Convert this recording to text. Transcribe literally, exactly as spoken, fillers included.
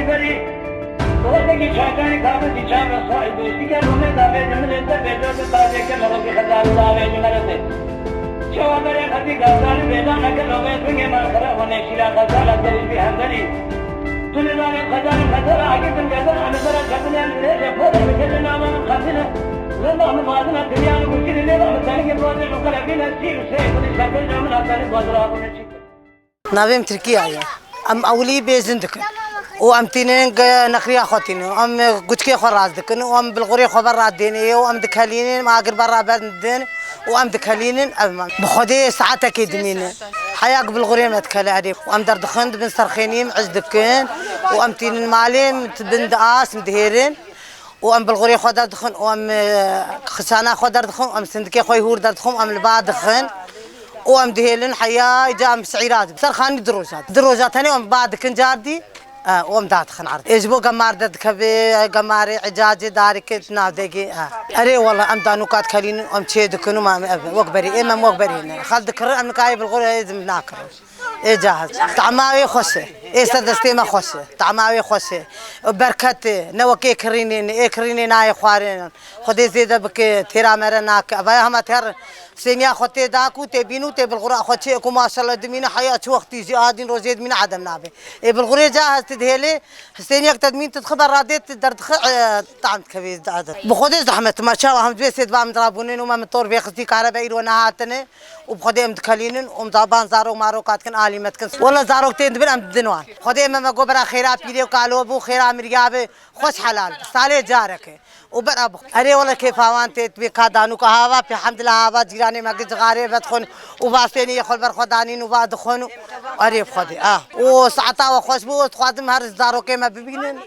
Berî, Rotekî çakanî kabin dîçan ve sahî doştî ke Romê davê ji min ê te bêjor bi tacê ke merokî xezalî davê ji me re tê. Çawa berê xezî gazalî bêdan neke Romê tungê man xera xwe nêşîra xezala derî bî hemberî. Tu nizanî xezalî xezala agirtin gazal em li bera kevine li rêje xwe de bi kete nava min xezine. Wenda min vazine dinya li gurkî li lêva min tenigê bazê min xelebîne sî û sê xwedî şerpêja min hatene bazira xwe çî. Navê min Tirkiye ye. Em ewilî bêzin dikin. Û em tînin ge-, nexriya xwe tînin. Em guçkê xwe rast dikin. Û em bilxurê xwe ber radênê. Û em dikelînin, em agir ber raber didin. Û em dikelînin, ev em. Bi Xwedê saetekê dimînin. Heya ku bilxurê me dikele erê. Û em derdixin, dibin serxênî, em iş dikin. Û em tînin malê, em dibin di as, em dihêrin. Û em bilxurê xwe derdixin, û em, e, xisana xwe derdixin, û em sindikê xwe yî hûr derdixin, û em li ba dixin. Û em dihêlin heya, îca em şîra dibin. Serxanî du roja. Du roja tenê em ba dikin car dî, e, û em dadixin erd. Ê ji bo gemar derdikeve, gemarê, îcacê, darîkê, navdegê, e. Erê wela em danûka dikelînin, em çê dikin û em ev, wek berî, ê me em wek berî ne. Xel dikirin, em nikayê bilxurê hêzim nakirin. Ê cahil. Tama wê xweş e. Ê ser destê me xweş e. Tama wê xweş e. Berket e. Ne wekê kirînê ne. Ê kirînê nayê xwarê ne. Xwedê zêde bike. Têra me re nake. Evaya hema ter sêniya xwe tê da ku tê bîn û tê bilxura xwe çê ku maşallah dimîne heya çi wextî jî adîn rojê dimîne edem nabe. Ê bilxurê cahil ti dihêlê sêniyek te dimîn tu dixibe radê tu derdixe, e, tam dikevê adem. Bi Xwedê zehmet ma çawa hem dibê sê diba min dirabûnin û me min tor vê xistî karebe îro nehatine. Û bi Xwedê em dikelînin û em zaban zarok maroka dikin alî me dikin. Wela zarok tên dibin em didin wan. Xwedê me me go bera xêra pîrê û kalo bû, xêra miriya bi, xweş helal bi. Salê careke. Û bera bi. Erê wela kêfa wan tê dibê ka danûka hava pê hemdila hava cîranê me gi cixarê vedixwin û va sêniyê xwe li ber xwe danîn û va dixwin û erê bi Xwedê. Ah. Û saeta we xweş bû, ez dixwazim her zarokê me bibînin.